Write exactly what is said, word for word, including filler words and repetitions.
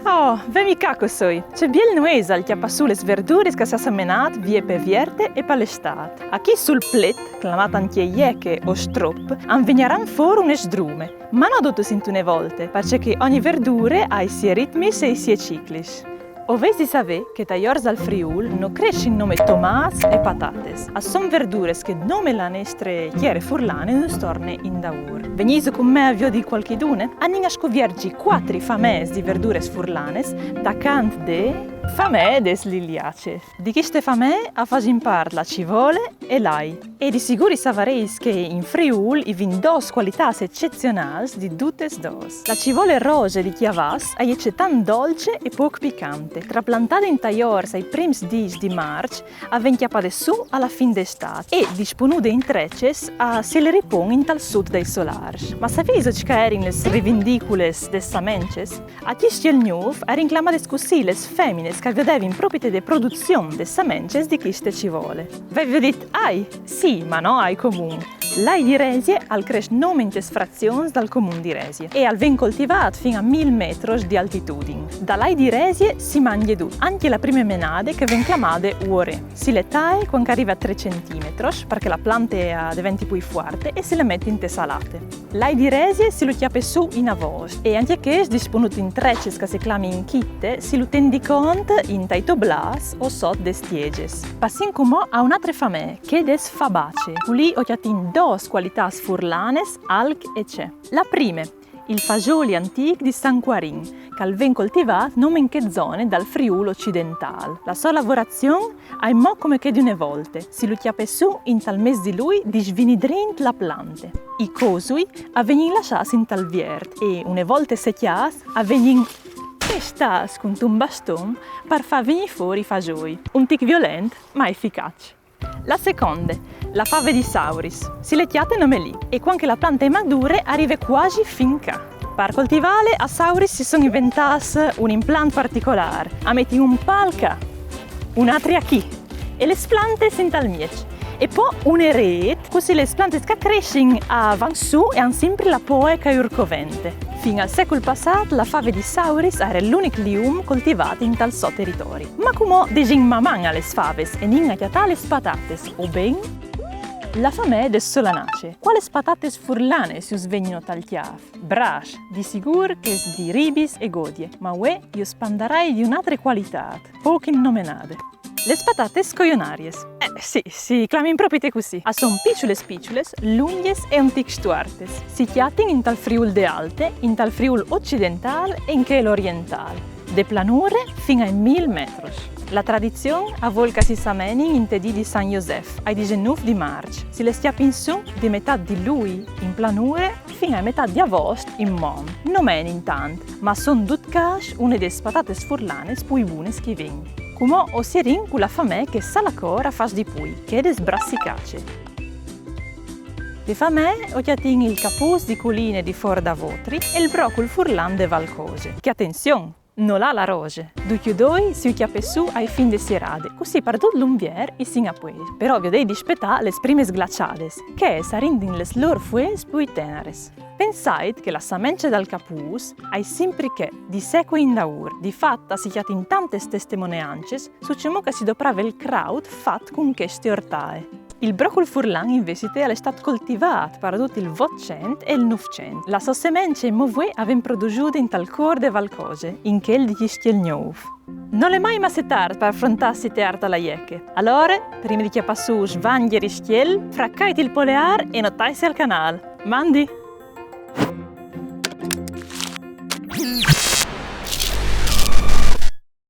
Oh, vemi ca co soi! Ce biel nuesal cjapâ sù lis verduris che si à semenât vie pe vierte e pe la stât. Achì sul plet, clamât ancje jeche o strop, a 'nt vignaran fûr une sdrume. Ma no dutis intune volte, parcè che ogni verdure e à i siei ritmis e i siei ciclis. O vês di savê che tai orts dal Friûl no cressin nome tomâts e patatis. A son verduris che nome la nestre tiere furlane nus torne indaûr. Vegnîso cun me a viodi cualchidune? Anìn a scuvierzi cuatri famee di verduris furlanis, tacant de famee des liliacis. Di cheste famee a fasin part la civole e l'ai. E di sigûr i savarês che in Friûl i vin dôs cualitâts ecezionâls di dutis dôs. La civole rose di Cjavàs e je cetant dolce e pôc picante. Traplantade intai orts ai prins dîs di Març, e ven cjapade sù a la fin de Istât e dispunude in trecis a si le ripon intal sud dai solârs. Ma savêso ce che a jerin lis rivindiculis des samencis? A Cjistielgnûf a jerin clamades cussì lis feminis che a viodevin propite de produzion des samencis di cheste civole. Vêso dit ai? Sì, ma no ai comun. L'ai di Resie al cres nome intes frazions dal comun di Resie e al ven coltivât fin a mil metris di altitudin. Dal ai di Resie si mangje dut, ancje la prime menade che e ven clamade uore. Si le taie cuant che e rive a trê centimetris, parcè che la plante e devente plui fuarte, e si le met inte salate. L'ai di Resie si lu cjape sù in avost, e ancje chest dispunût in trecis che si clamin chite, si lu ten di cont intai toblâts o sot des tiegis. Passìn cumò a une altre famee, chê des Fabacie. Culì o cjatìn dôs cualitâts furlanis, alc e ce. La prime, il fasôl antîc di San Cuarin, che al ven coltivât nome in chê zone dal Friûl ocidentâl. La sô lavorazion e je mo come chê di une volte, si lu cjape sù intal mês di Lui disvinidrint la plante. I cosui a vegnin lassâts intal viert e, une volte secjâts, a vegnin pestâts cuntun baston par fâ vignî fûr i fasoi. Un tic violent, ma eficaç. La seconde, la fave di Sauris. Si le cjate nome li, e cuant che la plante e je madure e rive cuasi fin ca. Par coltivâle, a Sauris si son inventâts un implant particolâr. A metin un pâl ca, un altri achì, e lis plantis intal mieç. E po une rêt, cussì lis plantis che a cressin a van sù e a àn simpri la poie che ur covente. Fin al secul passât, la fave di Sauris e jere l'unic lium coltivât intal so teritori. Ma cumò disìn maman a lis favis e 'nin a cjatâ lis patatis, o ben la famee des Solanacie. Cualis patatis furlanis us vegnino tal cjâf? Brâfs, di sigûr chês di Ribis e Godie, ma vuê us pandarai di une altre cualitât, pôc innomenade. Lis patatis coionariis. Eh, sì, si clamin propite cussì. A son piçulis piçulis, lungjis e un tic stuartis. Si cjatin intal Friûl de Alte, intal Friûl ocidentâl e in chel orientâl. De planure fin ai mil metris. La tradizion e vûl che si samenin inte dì di San Josef, ai disenûf di Març. Si lis cjapin sù de metât di Lui in planure fin a metât di Avost in mont. No menin tant, ma a son dut câs une des patatis furlanis plui bunis che i vin. Cumò o sierìn cu la famee che salacor a fâs di plui, chê des Brassicacie. De famee o cjatìn il capûs di culine di Fôr da Votri e il brocul furlan de Val Cose. Che atenzion! Nol à la rose. Ducj i doi si u cjape sù ai fin de sierade, cussì par dut l'Unvier i sin a puest. Però viodêt di spietâ lis primis glaçadis, che a rindin lis lôr fueis plui tenaris. Pensait che la samence dal capûs e je simpri chê, di secui indaûr. Di fat, si cjatin tantis testemoneancis su cemût che si doprave il craut fat cun cheste ortaie. Il brocul furlan invezit al è stât coltivât par dut il Votcent e il Nûfcent. La sô semence mo vuê e ven produsude intal cûr de Val Cose, in chel di Cjistielgnûf. Nol è mai masse tart par afrontâsi te art a la jeche. Alore, prime di cjapâ sù svangjer e scjel, fracait il poleâr e notaitsi al canâl. Mandi!